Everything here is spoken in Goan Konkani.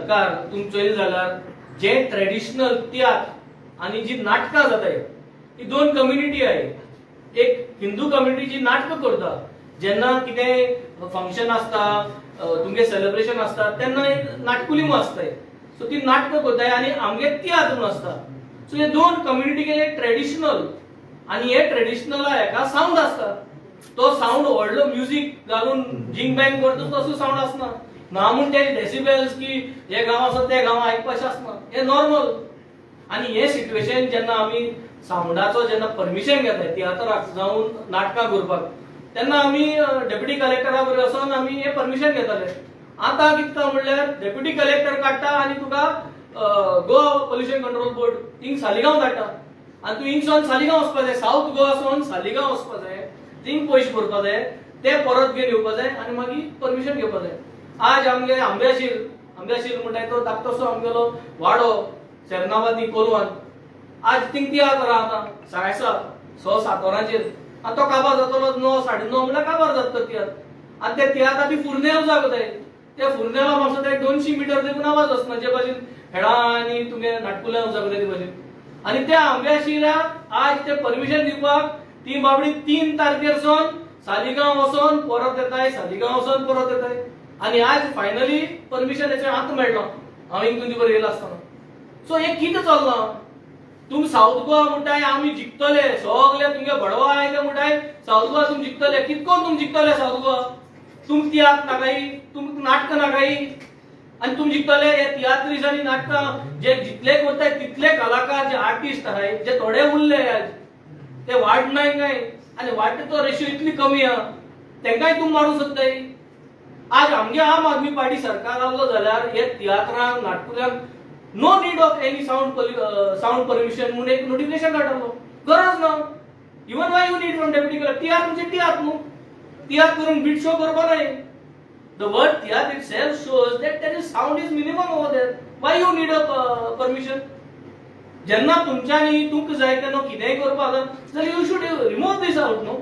सरकार तुमी चोयलें जाल्यार जे ट्रेडिशनल तियात्र आनी जी नाटकां जाताय, ती दोन कम्युनिटी आहे. एक हिंदू कम्युनिटी जी नाटकां करता, जेन्ना कितें फंक्शन आसता, तुमगे सेलिब्रेशन आसता, तेन्ना एक नाटकुली आसताय. सो ती नाटकां करताय आनी आमगे तियात्र म्हणून आसता. सो हे दोन कम्युनिटी गेले ट्रेडिशनल आनी हे ट्रेडिशनला हेका सावंड आसता. तो सावंड व्हडलो म्युजीक घालून जिंग बँग करता तसो सावंड आसना ना म्हूण ते डेसिबल्स की हे गांव आसा ते गांव आयकपाचें आसना. हे नॉर्मल. आनी हे सिट्युएशन जेन्ना आमी सावंडाचो जेन्ना परमिशन घेताय तियात्राक जावन नाटकां करपाक, तेन्ना आमी डेप्युटी कलेक्टरा बरोबर वचोन आमी हे परमिशन घेताले. आतां कितें जाता म्हणल्यार डेप्युटी कलेक्टर काडटा आनी तुका Goa pollution control board thing Saligao धाडटा आनी तूं हिंगसोन सालिगांव वचपा जाय. सावथ गोवा सोन सालिगांव वचपा जाय, थिंग पयशे भरपा जाय, ते परत घेवन येवपा जाय आनी मागीर परमिशन घेवपा जाय. आज आमगे आंब्याशीर, आंब्याशीर म्हणटाय तो धाकटोसो आमगेलो वाडो सेर्नाबादी कोलवान, आज थिंग तियात्र आतां साडे 6-7 वरांचेर आनी तो काबार जातलो 9, 9:30 म्हणल्यार काबार जाता तो तियात्र. आनी ते तियात्रां ती फुर्नेल जागताय. त्या फुर्नेला म्हापसा ते 200 मिटर देखून आवाज आसना, जे भाशेन हेडा आनी तुगे नाटकुल्या जागताय ते भाशेन. आनी त्या आंब्याशिराक आज ते परमिशन दिवपाक ती बाबडी 3 तारखेर सोन सालिगांव वचोन परत येताय, सालिगांव वचोन परत येताय आनी आज फायनली परमिशन हेचें आतां मेळ्ळो हांव हिंग तुमचे बरोबर येयलो आसतना. सो हे कितें चल्लां? तुमी साऊथ गोवा म्हणटाय आमी जिखतले, सगळे तुमगे बडवा आयले म्हणटाय साऊथ गोवा तुमी जिखतले. कितकोन तुमी जिखतले साऊथ गोवा? तुम तियात्र नाकाय, तुमकां नाटकां नाकाय आनी तुमी जिखतले? हे तियात्रीस आनी नाटकां जे जितले करताय तितले कलाकार, जे आर्टिस्ट आहाय, जे थोडे उरले आज, ते वाडनाय काय आनी वाडटा तो रेशियो इतली कमी आहा, तेंकांय तुमी मारूंक सोदताय. आज आमगे आम आदमी पार्टी सरकार आसलो जाल्यार हे तियात्रांक, नाटकुल्यांक no need of any sound permission म्हणून एक नोटिफिकेशन काडटलो. गरज ना. Even why you need from deputy collector? तियात्र म्हणजे तियात्र न्हू. तियात्र करून बीट शो करपा न्हय. The word tiatr itself shows that there is sound is minimum over there. Why you need a permission? जेन्ना तुमच्यांनी तुमकां जाय तेन्ना कितेंय करपाक जाय जाल्यार you should remove these out, no?